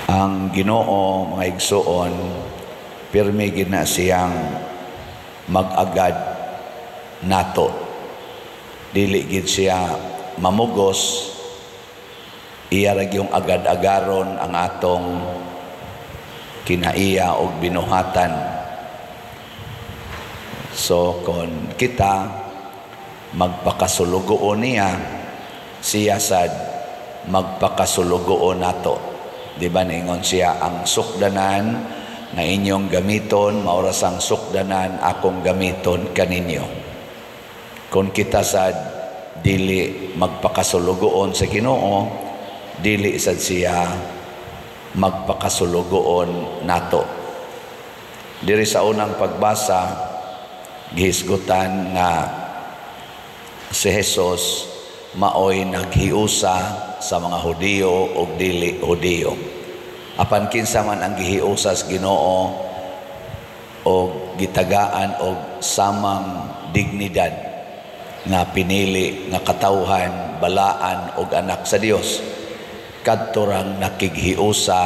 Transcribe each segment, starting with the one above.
Ang Ginoo, mga igsuon, pirmi gid na siyang mag-agad nato. Dili gid siya mamugos, iya ra gyung agad-agaron ang atong kinaiya og binuhatan. So kon kita magpakasulugoon niya, siya sad magpakasulugoon nato. Di ba ningon siya, "Ang sukdanan nga inyong gamiton mao ra sang sukdanan akong gamiton kaninyo"? Kung kita sad dili magpakasulugoon sa Ginoo, dili sad siya magpakasulugoon nato. Diri sa unang pagbasa, gihisgutan nga si Jesus maoy naghiusa sa mga Hudiyo ug dili Hudiyo. Apan kinsa man ang gihiusa sa Ginoo o gitagaan og samang dignidad nga pinili nga katawhan, balaan og anak sa Dios, kadto rang nakighiusa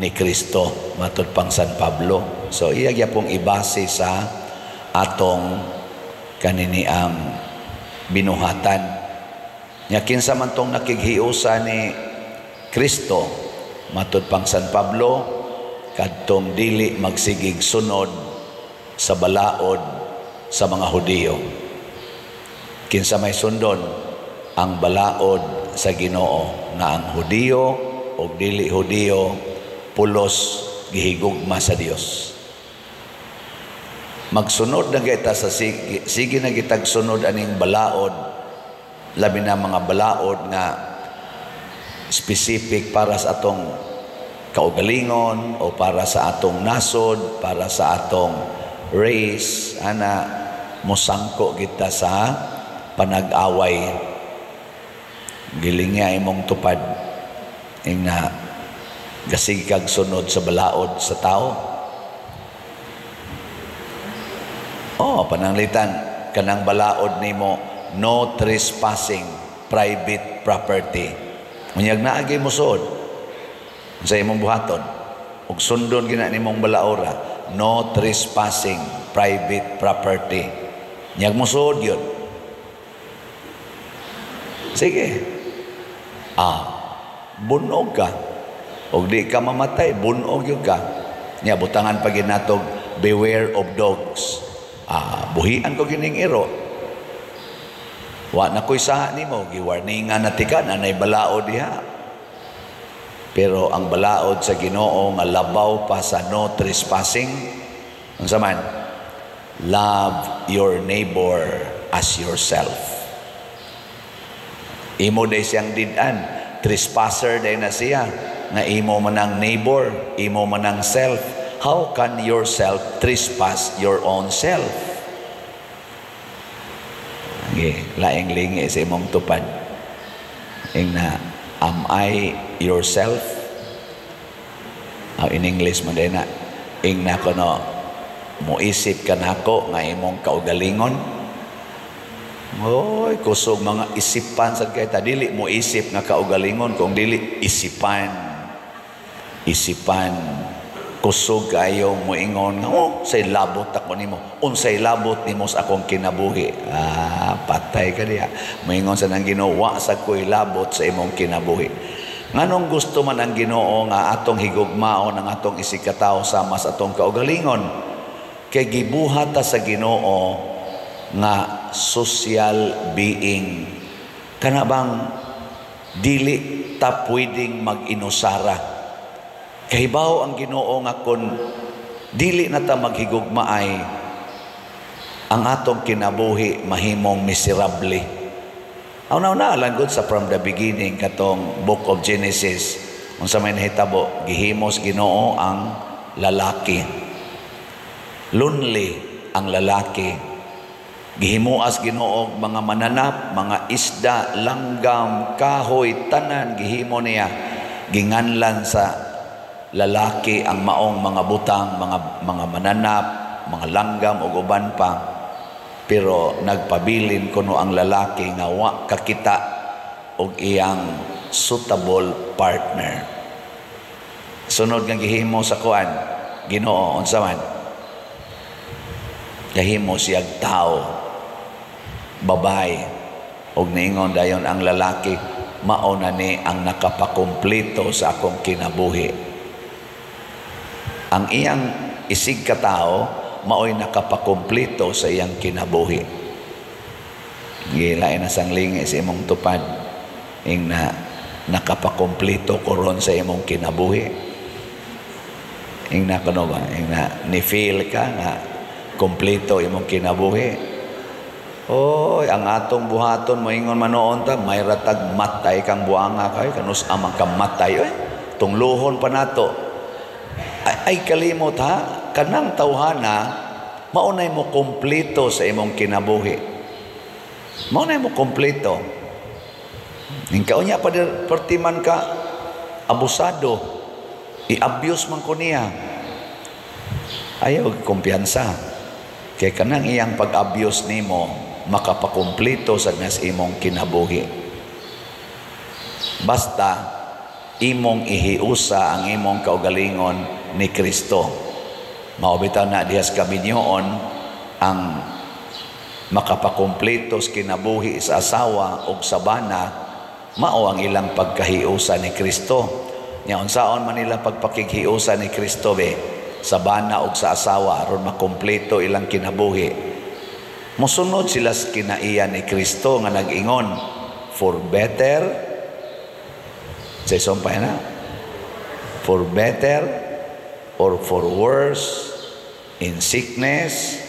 ni Kristo, matud pang San Pablo. So iya gyapong ibase sa atong kaniniang binuhatan. Nya kinsa man tong nakighiusa ni Kristo, matud pang San Pablo, kadtong dili magsigig sunod sa balaod sa mga Hudiyo. Kinsa may sundon ang balaod sa Ginoo nga ang Hudiyo o dili Hudiyo pulos gihigugma sa Dios? Magsunod na kita sa sige, sige na kitag sunod aning balaod, labi na mga balaod nga specific para sa atong kaugalingon o para sa atong nasod, para sa atong race, ana, musangko kita sa panag-away. Giling nga imong tupad ingna gasig kag sunod sa balaod sa tao. Oh, pananglitan kanang balaod nimo, no trespassing, private property. Unyag naagi mo suod sa imong buhaton ug sundon gina nimong balaora, no trespassing, private property. Nyag mo suod yun. Sige. Ah, bunog ka. Og di ka mamatay, bunog yun ka. Nya butangan pa ginatog beware of dogs. Ah, buhian ko gining iro. Wa na ko'y saha nimo, giwarningan na tika na nay balaod diha. Pero ang balaod sa Ginoo nga labaw pa sa no trespassing, unsa man? Love your neighbor as yourself. Imo day siyang didan, trespasser day na siya, nga imo man ang neighbor, imo man ang self. How can yourself trespass your own self? Okay, laing lingi sa imong tupad. Ingna, am I yourself? Oh, in English man din na. Ingna kono, moisip ka nako nga imong kaugalingon. Oy, kusog mga isipan sad kay ta, dili mo isip nga kaugalingon kung dili isipan. Isipan. Kusog kayo moingon nga, "Oh, say labot ako nimo. Unsay labot nimo sa akong kinabuhi?" Ah, patay ka diha. Moingon sa nang Ginoo, "Wa sa ko'y labot sa imong kinabuhi." Nganong gusto man ang Ginoo nga atong higugmaon ang atong isigkatawo sama sa atong kaugalingon? Kay gibuhat ta sa Ginoo nga social being. Kana bang dili ta pwedeng mag-inusara. Kahibaw ang Ginoo nga kon dili na ta maghigugmaay, ang atong kinabuhi mahimong miserable. Aw na lang sa from the beginning katong Book of Genesis, unsa may nahitabo, gihimos Ginoo ang lalaki. Lonely ang lalaki. Gihimuas Ginoo mga mananap, mga isda, langgam, kahoy, tanan gihimo niya. Ginganlan sa lalaki ang maong mga butang, mga mananap, mga langgam ug uban pa. Pero nagpabilin kuno ang lalaki nga wa kakita og iyang suitable partner. Sunod nga gihimo sa kuan, Ginoo, unsa man? Gahimo siyag tao, babae, ug niingon dayon ang lalaki, "Mao na ni ang nakapakumpleto sa akong kinabuhi." Ang iyang isig ka tao maoy nakapakumpleto sa iyang kinabuhi. Gilain na sang lingi sa imong tupad. Ing na nakapakumpleto ko ron sa imong kinabuhi. Ing na kuno ba? Ing na ni feel ka nga kompleto imong kinabuhi. Oy, ang atong buhaton, moingon manoon ta, may ratag matay kang buanga kay kanus amang ka matay oy. Tungluhon pa nato. Ay, ay kalimot ha, kanang tawhana maunay mo kompleto sa imong kinabuhi. Maunay mo kompleto. Ning kaunya pa perti man ka abusado, i-abuse man ko niya. Ayaw kumpiyansa. Kay kanang iyang pag-abuse nimo makapakumpleto sa nas imong kinabuhi. Basta imong ihiusa ang imong kaugalingon ni Kristo. Mao bitaw na dihas kaminyoon, ang makapakumpleto sa kinabuhi sa asawa o sa bana mao ang ilang pagkahiusa ni Kristo. Nya unsaon man nila pagpakighiusa ni Kristo be sa bana o sa asawa aron makumpleto ilang kinabuhi? Mosunod sila sa kinaiya ni Kristo nga nag-ingon, "For better," sa sumpay na, "for better or for worse, in sickness,"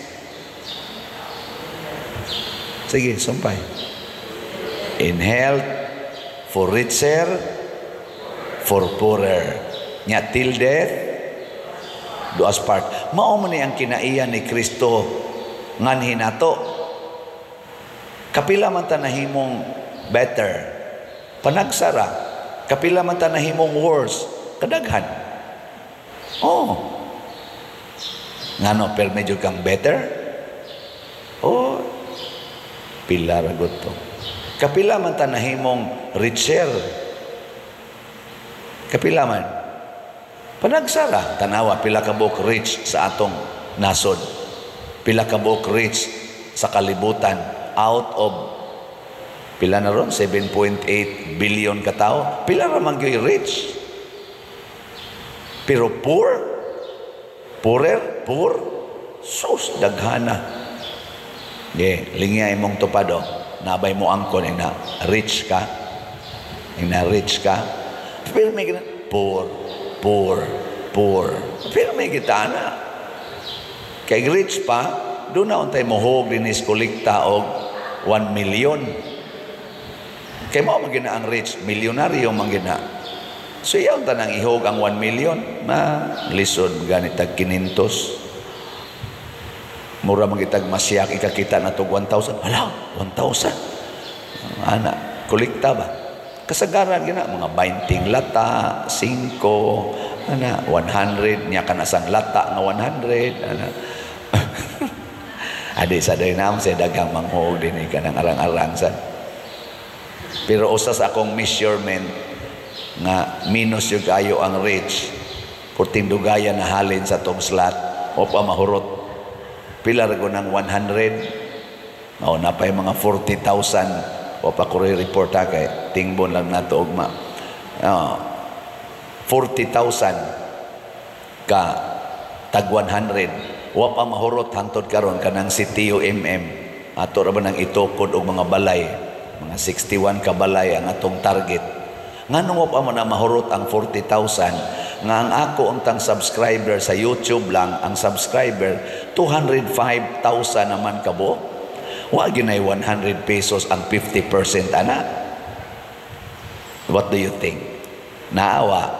sige, sumpay, "in health, for richer, for poorer," nya, "till death do us part." Mao man ni ang kinaiya ni Kristo nganhi nato. Kapila man ta nahimong better? Panagsara. Kapila man ta nahimong worse? Kadaghan. Oh, ngano pero medyo kang better? Oh, pila ra gud to. Kapila man ta nahimong richer? Kapila man? Panagsara. Tanawa pila ka buok rich sa atong nasod, pila ka buok rich sa kalibutan. Out of pila na ron, 7.8 billion katao, pila ra man gyud rich? Pero poor, poorer, poor, sus, daghana. Ye, lingya imong tupad oh. Nabay mo angkon na rich ka. Na rich ka. Pero may gina, poor, poor, poor. Pero may kita na. Kay rich pa, doon na untay mohog dinis kolekta og 1 million. Kay mao man gina ang rich, milyonaryo man gina. So iyaw tanang ihog ang 1 million, ma lisod ganit tag kinintos. Mura man kitag masiyak ikakita na tog 1,000. Hala, 1,000. Ana, kolekta ba? Kasagaran gina mga 20 lata, 5, ana, 100 nya kanasang lata nga 100, ana. Adi sa day nam sa daghang manghog din kanang arang-arang sa. Pero usa sa akong measurement nga minus yung kayo ang rich, purting dugaya na halin sa tong slot o pa mahurot. Pila ra ng 100, mao na pa yung mga 40,000 o pa ko report ha, kay tingbon lang nato ugma. 40,000 ka tag 100, wa pa mahurot hantod karon. Kanang si Tio MM, ato ra ba nang itukod og mga balay, mga 61 ka balay ang atong target. Nganong wa pa man na mahurot ang 40,000 nga ang ako untang subscriber sa YouTube lang, ang subscriber 205,000 naman kabo? Wa ginay 100 pesos ang 50% ana. What do you think? Naawa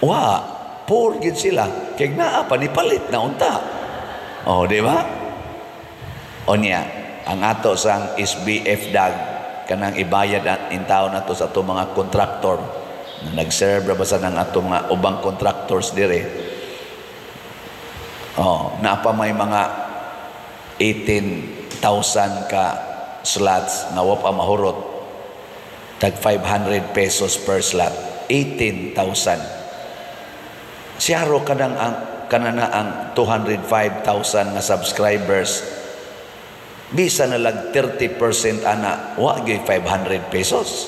wa poor gid sila kay naa pa ni palit na unta. Oh, di ba? Onya ang ato sang SBF dag, kanang ibayad at intaw na to sa ato mga kontraktor na nag-serve ra ba sa nang ato mga ubang contractors dire. Oh, naa pa may mga 18,000 ka slots nga wa pa mahurot, tag 500 pesos per slot, 18,000. Siyaro kanang ang kanana ang 205,000 nga subscribers, bisa na lag 30% ana, wa gyud 500 pesos.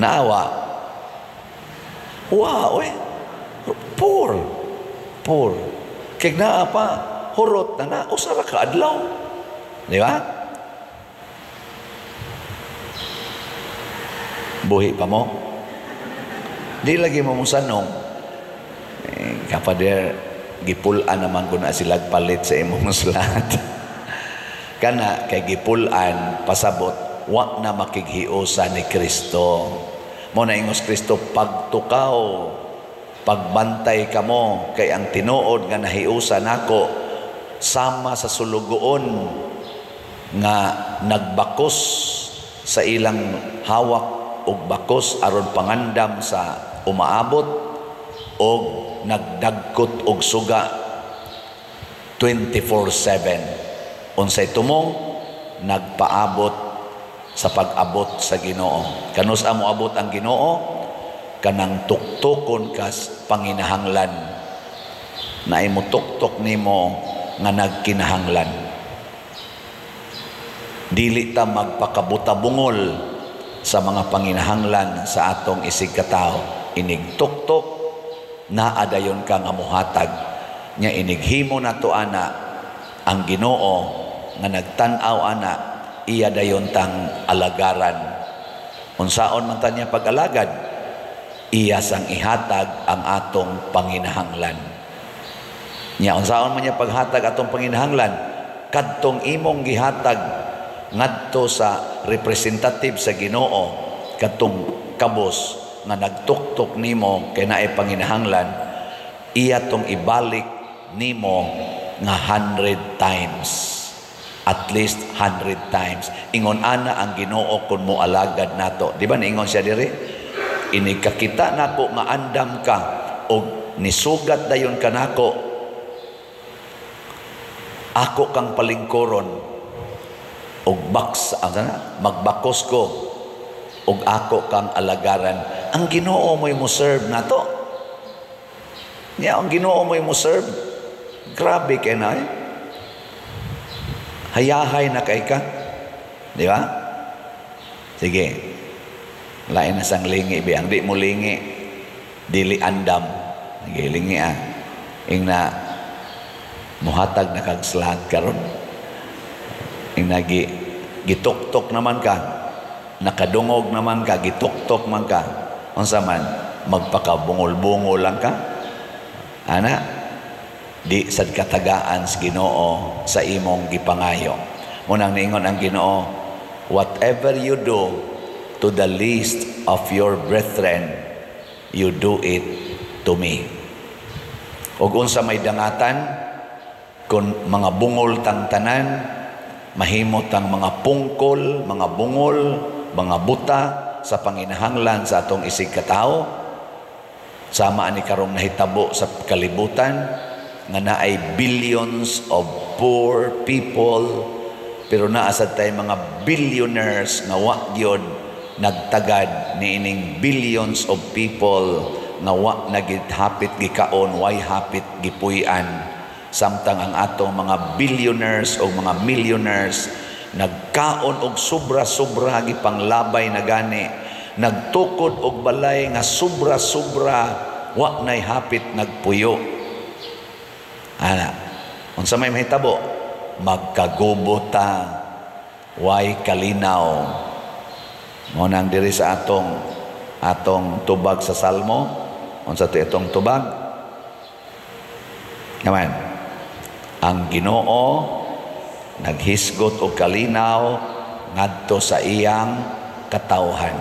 Naawa wa oy, poor poor kay naa pa, hurot na na usa ra ka adlaw, di ba? Buhi pa mo, di lagi mo musanong eh, kapader, gipulaan naman ko na sila palit sa imong slot. Kana kay gipulaan, pasabot wa na makighiusa ni Kristo. Mo na ingos Kristo, pagtukaw, pagbantay kamo, kay ang tinuod nga nahiusa nako sama sa sulugoon nga nagbakos sa ilang hawak og bakos aron pangandam sa umaabot og nagdagkot og suga 24/7. Unsay tumong nagpaabot sa pag-abot sa Ginoo. Kanus amo abot ang Ginoo? Kanang tuktukon kas panginahanglan. Naay mo tuktok nimo nga nagkinahanglan. Dili ta magpakabutabungol sa mga panginahanglan sa atong isig katawo. Inig tuktok, naa dayon ka nga muhatag. Nya inighimo nato ana, ang Ginoo nga nagtan-aw ana, iya dayon tang alagaran. Unsaon man ta niya pag-alagad, iya sang ihatag ang atong panginahanglan. Nya unsaon man niya paghatag atong panginahanglan, kadtong imong gihatag ngadto sa representative sa Ginoo, kadtong kabos nga nagtuktok nimo kay naay panginahanglan, iya tong ibalik nimo nga 100 times. At least 100 times. Ingon ana ang Ginoo kun mo alagad nato. Di ba niingon siya diri? Inikakita nako nga andam ka og nisugat dayon kanako, ako kang palingkuron og baks, magbakos ko og ako kang alagaran. Ang Ginoo mo'y mo serve nato. Nya ang Ginoo mo'y mo serve. Grabe kay na eh. Hayahay na kay ka. Di ba? Sige. Lain na sang lingi bi. Ang di mo lingi, dili andam. Sige, lingi ah. Ingna muhatag na kag slot karon. Ingna gituktok naman ka. Nakadungog naman ka, gituktok man ka. Unsa man, magpakabungol-bungol lang ka. Ana, di sad katagaan sa Ginoo sa imong gipangayo. Munang niingon ang Ginoo, whatever you do to the least of your brethren, you do it to me. Og unsa may dangatan kung mga bungol tang tanan, mahimot ang mga pungkol, mga bungol, mga buta sa panginahanglan sa atong isig katawo. Sama ani karong nahitabo sa kalibutan nga naay billions of poor people, pero naa sad tay mga billionaires nga wa gyud nagtagad niining billions of people nga wa nagihapit gikaon, way hapit gipuy-an. Samtang ang atong mga billionaires o mga millionaires nagkaon og sobra-sobra, gipanglabay na gani, nagtukod og balay nga sobra-sobra, wa nay hapit nagpuyo. Ana, unsa may mahitabo? Magkagubo ta, way kalinaw. Mao nang diri sa atong tubag sa Salmo, unsa to itong tubag? Naman, ang Ginoo naghisgot og kalinaw ngadto sa iyang katawhan.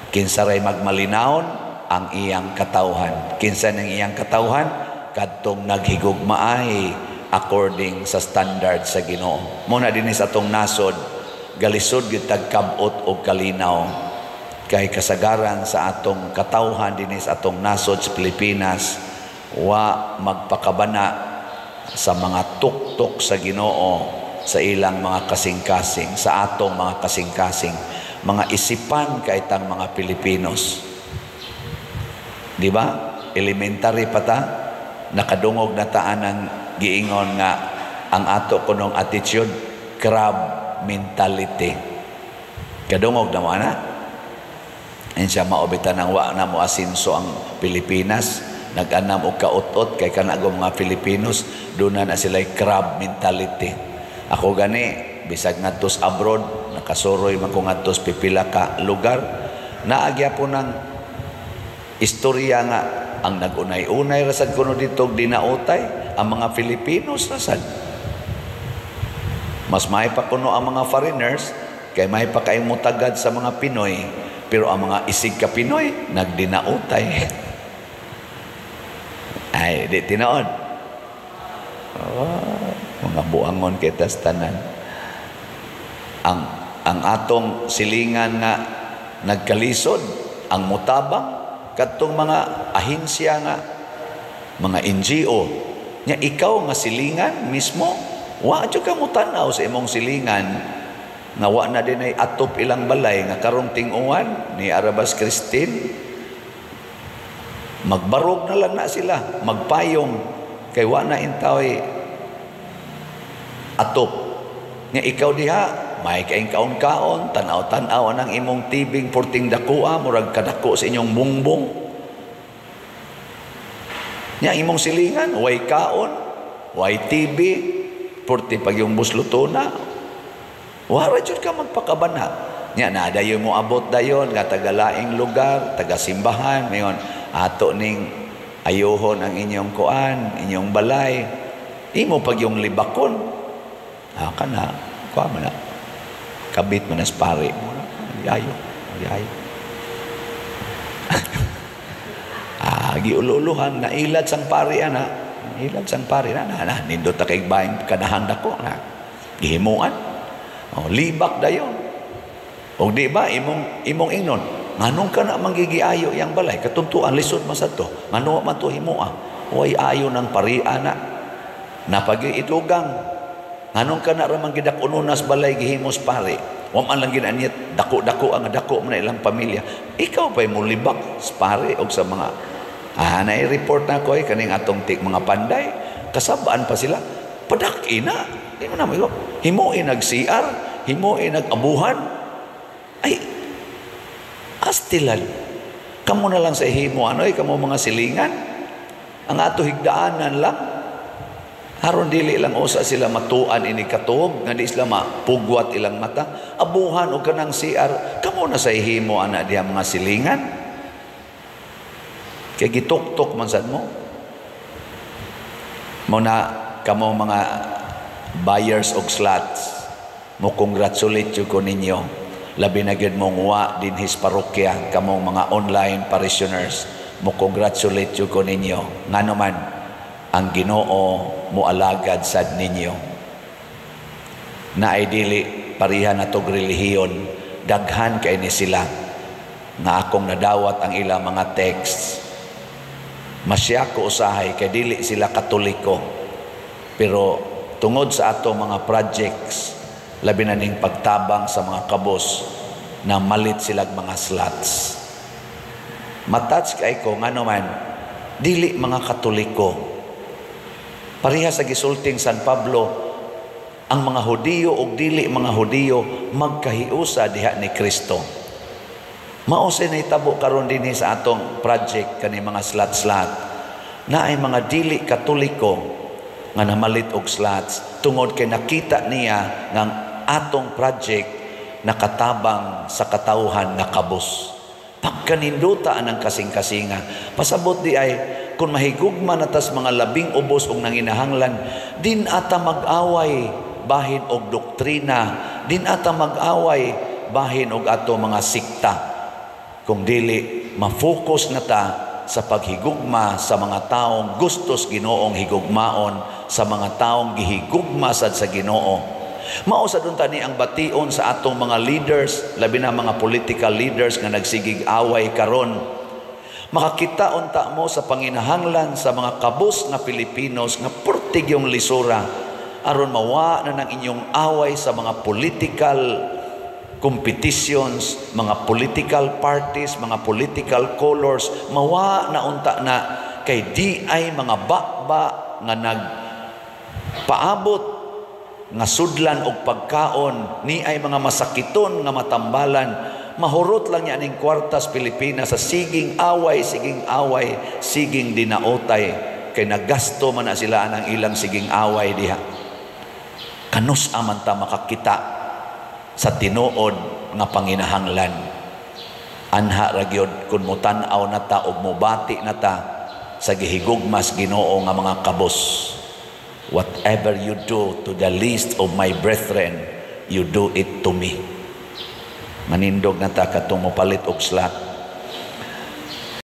Kinsa ray magmalinawon? Ang iyang katawhan. Kinsa nang iyang katawhan? Kadtong naghigugmaay according sa standard sa Ginoo. Muna dinhi sa atong nasod, galisod gyud tagkab-ot og kalinaw. Kay kasagaran sa atong katawhan dinhi sa atong nasod sa Pilipinas, wa magpakabana sa mga tuktok sa Ginoo sa ilang mga kasing-kasing, sa atong mga kasing-kasing, mga isipan kay tang mga Pilipinos. Di ba? Elementary pa ta, Nakadungog na ta anang giingon nga ang ato kunong attitude, crab mentality. Kadungog na mo ana? Siya mao bitaw nang wa na mo asinso ang Pilipinas, nag-anam og kautot kay kana mga Filipinos duna na sila crab mentality. Ako gani, bisag ngadtos abroad, nakasuroy man ko ngadtos pipila ka lugar, naa gyapon ng istorya nga ang nag-unay-unay rasad kuno dito dinautay ang mga Filipinos rasad. Mas may pa kuno ang mga foreigners kay may pa kay mutagad sa mga Pinoy, pero ang mga isig ka Pinoy nagdinautay. Ay, di tinuod. Oh, mga buangon kita tanan. Ang atong silingan nga nagkalisod, ang mutabang kadtong mga ahensya nga mga NGO nya, ikaw nga silingan mismo, wa jud ka mutanaw sa imong silingan nga wa na din ay atop ilang balay nga karong ting-uwan ni Arabas Christine, magbarog na lang na sila, magpayong kay wa na intaway atop. Nga ikaw diha may kaing kaon-kaon, tanaw-tanaw ang imong tibing porting dakoa, murag kadako sa inyong bungbong. Nya imong silingan way kaon, way TV, porti pag yung busluto na, wara jud ka magpakabana. Nya na dayon mo abot dayon nga tagalaing lugar, taga simbahan, mayon ato ning ayuhon ang inyong kuan, inyong balay. Imo pag yung libakon. Ah, kana, kuan man na. Kabit man as pare mo na. Ayo, ayo. Ah, giululuhan nailad sang pare ana. Nailad sang pare na na, na nindot ta kay bahin kanahan dako na. Gihimuan. Oh, libak dayon. Og di ba imong ingnon, nganong ka na manggigiayo yang balay, katuntuan lisod man sad to. Ngano man to himoa? Way ayo ng pari ana. Napagi itugang. Nganong ka na ra man gidak-unonas balay gihimos pare? Wa man lang gid niya dako-dako ang dako man na ilang pamilya. Ikaw pa'y mulibak sa pare og sa mga na report na ko ay kaning atong tik mga panday, kasabaan pa sila. Padak-ina. Di mo na mo himuin nag CR, himuin nag abuhan. Ay, astilan. Kamo na lang sa himo ano ay kamo mga silingan. Ang ato higdaanan lang. Aron dili lang usa sila matuan ini katuog nga di sila mapugwat ilang mata. Abuhan og kanang CR, kamo na sa himo ana diha mga silingan. Kay gituktok man sad mo. Mo na kamo mga buyers og slots, mo congratulate ko ninyo. Labi na gyud mong wa dinhis parokya, kamong mga online parishioners, mo congratulate ko ninyo. Ngano man ang Ginoo moalagad sad ninyo. Naay dili pareha na tog relihiyon, daghan kay ni sila nga akong nadawat ang ilang mga texts. Masya ko usahay kay dili sila Katoliko, pero tungod sa ato mga projects, labi na ning pagtabang sa mga kabos, na malit silag mga slots. Matouch kay ko ngano man dili mga Katoliko. Pareha sa gisulting San Pablo, ang mga Hudiyo ug dili mga Hudiyo magkahiusa diha ni Kristo. Mao say nahitabo karon dinhi sa atong project kani mga slot-slot, na ay mga dili Katoliko nga namalit og slots tungod kay nakita niya nga ang atong project nakatabang sa katawhan nga kabos. Pagkaninduta ang kasing-kasinga. Pasabot di ay kung mahigugma na tas mga labing ubos og nanginahanglan, din ata mag-away bahin og doktrina, din ata mag-away bahin og ato mga sikta. Kung dili ma-focus na ta sa paghigugma sa mga taong gustos Ginoong higugmaon, sa mga taong gihigugma sad sa Ginoo. Mao sa dun tani ang bation sa atong mga leaders, labi na mga political leaders nga nagsigig away karon. Makakita unta mo sa panginahanglan sa mga kabus nga Pilipinos nga purtig yung lisura aron mawa na ng inyong away sa mga political competitions, mga political parties, mga political colors, mawa na unta na Kay di ay mga baba nga nag paabot nga sudlan og pagkaon, ni ay mga masakiton nga matambalan. Mahurot lang niya ning kwartas Pilipinas sa siging away, siging away, siging dinaotay, kay nagasto man na sila ang ilang siging away diha. Kanus-a man ta makakita sa tinuod nga panginahanglan? Anha ra gyud kun motan-aw na ta og mobati na ta sa gihigugmas Ginoo nga mga kabos. "Whatever you do to the least of my brethren, you do it to me." Manindog na ta katong mopalit og slot.